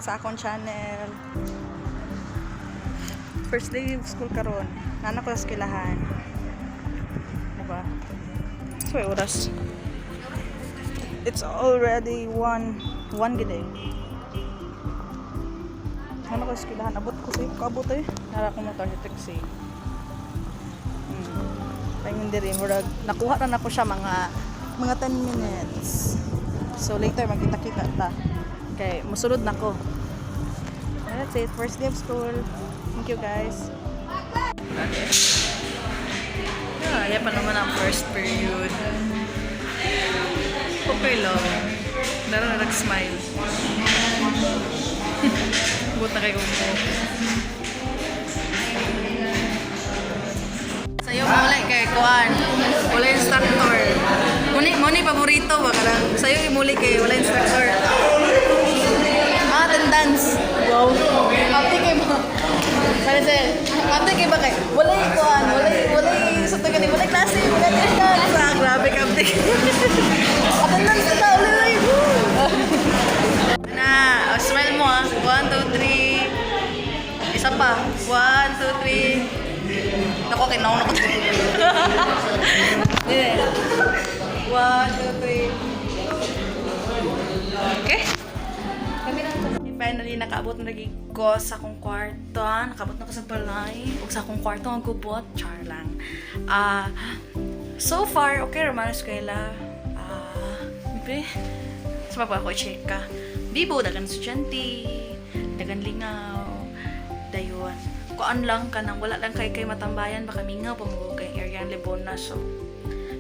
Sa akong channel. First day of school karon. Nana ko sa eskwelahan. Diba? So, ay oras. It's already 1:01 gid eh. Nana ko sa eskwelahan. Abot ko sa kaabot eh. Nara ko motor sa taxi. Pahingin diri, murag nakuha na nako siya mga 10 minutes. So later magkita-kita ta. Kay musulod na ko. That's it. First day of school. Thank you, guys. Yeah, yan pa naman ang first period. Okay lang. Meron na nag-smile. Buta kay Kuko. Sa'yo mo wala kay Kuan. Wala instructor. Muni, muni paborito ba kanang sa'yo imuli kay wala instructor. Ah, attendance. Wow. Ate kay ba? Maricel, ate kay ba kay? Wala kuan, wala wala sa taga ni wala klase, wala attendance. Ah, grabe ka ate. Attendance na tao, ulit. Na, oh, smile mo ah. One, two, three. Isa pa. One, two, three. Naku, kinaw na ko. Yeah. One, two, three. Okay. Finally, nakaabot na lagi ko sa akong kwarto. Ah. Nakaabot na ko sa balay. Ug sa akong kwarto ang gubot. Char lang. Ah, so far, okay raman ang eskwela. Ah, be, sa pa ako i-check ka. Bibo, dagan estudyante, dagan lingaw, dayon. Kuan lang ka nang wala lang kay kay matambayan, baka mingaw pa mo kay area ang Libona. So,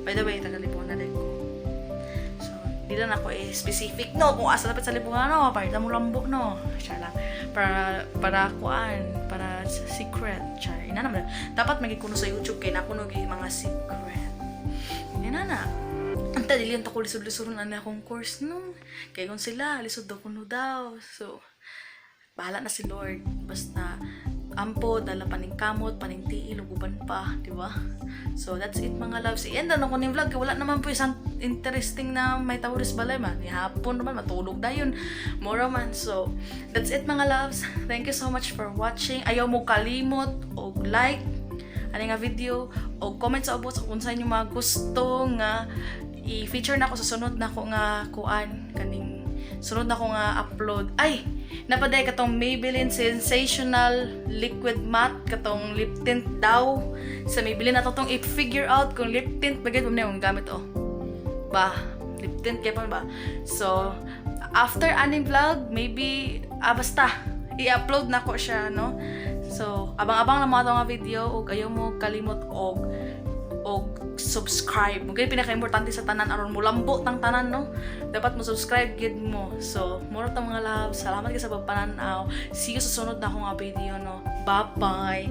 by the way, taga Libona din ko. So, di lang ako eh, specific no kung asa dapat sa Libona no, para mo lambok no. Siya lang. Para kuan, para sa secret. Char. Ina naman. Dapat magikuno sa YouTube kay nakuno gyud mga secret. Ina na. Anta dili ang ko lisod-lisod na akong course no. Kay kung sila lisod daw kuno daw. So, bahala na si Lord. Basta ampo, dala paning kamot, paning tiil, ug uban pa, di ba? So, that's it, mga loves. I-end na ko ning vlog. Kay wala naman po isang interesting na may tawris balay man. Hapon naman, matulog dayon. Mora man. So, that's it, mga loves. Thank you so much for watching. Ayaw mo kalimot og like ani nga video o comment sa ubos kung unsa inyong mga gusto nga i-feature na ako sa sunod na ko nga kuan, kaning sunod na ko nga upload. Ay, napaday katong Maybelline Sensational Liquid Matte, katong lip tint daw sa Maybelline. Ato tong i-figure out kung lip tint ba gyud mo gamit oh ba, lip tint kay pa ba. So after aning vlog maybe, ah, basta i-upload na ko siya no. So abang-abang na mga nga video ug ayaw mo kalimot og subscribe mo kay pinaka-importante sa tanan aron mo lambo tang tanan no. Dapat mo subscribe gid mo. So mura ta, mga love. Salamat kay sa pagpanan-aw. See you sa sunod na akong nga video no. Bye bye.